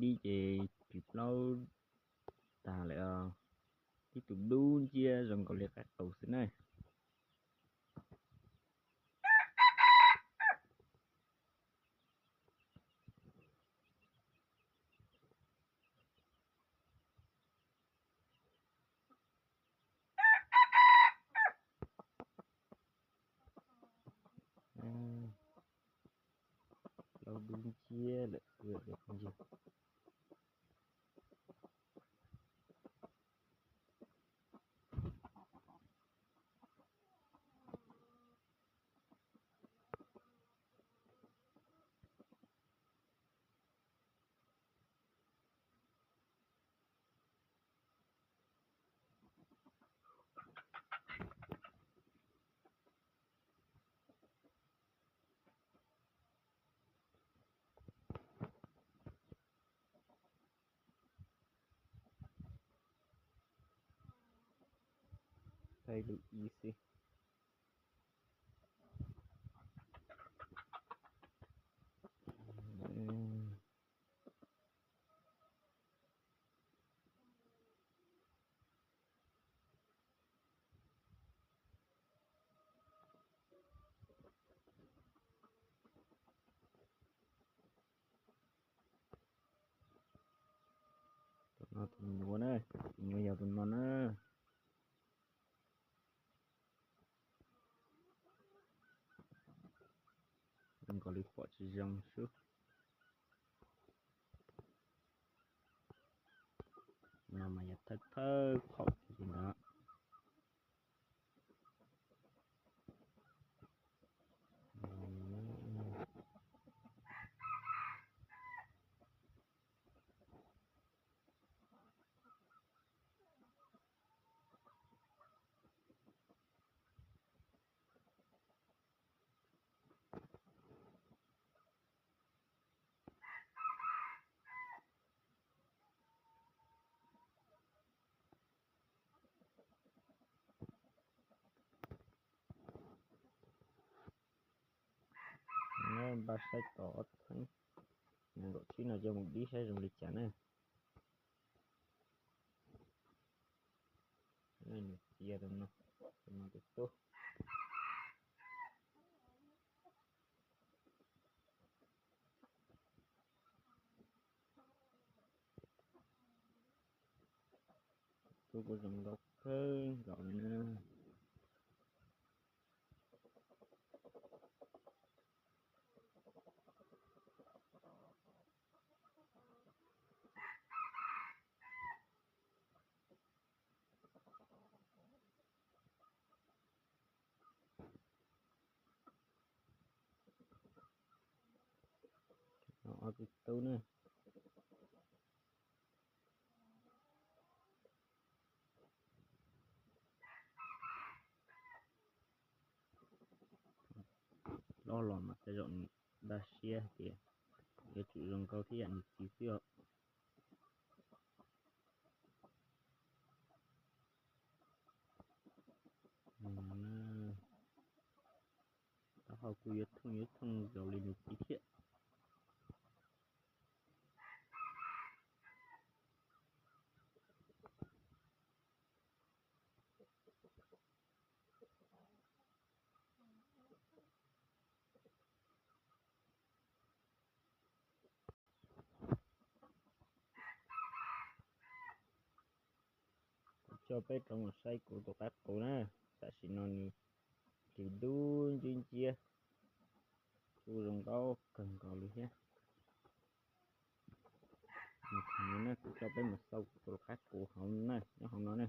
Dib ces tsis plaub tag lawm os. Tib tug dub nciab zoo nkaus li qaib qus xwb na. Plaub dub nciab lawm. Thaij lub ib xwb. Tus no tus nyuam na, tus nyuam yog tus no na. Zoo nkaus li pom tsis zoo xwb. No mas yog thawj thawj phaum li ntawd. Npaj saib tom ob txheeb, nees nkaum tsib no coj mus dib saib zoo li cas na. Nws cia tus no, tus no tus tub. Tub kuj zoo nkauj kawg nkaus li na. Ob tug tub na. Loj los mas tej zaum nws npaj siab tias yuav tsum zoo nkauj thiab yam nws txiv xwb os. Taub hau kuj yuav thooj yuav thooj zoo li nws txiv thiab. Coj peb rov mus saib kuv tus qaib qus na. Tam sim no nws dub nciab nciab, kuj zoo nkauj kawg nkaus li thiab. Kuv coj peb mus xauj kuv tus qaib qus hauv na, nyob hauv no na.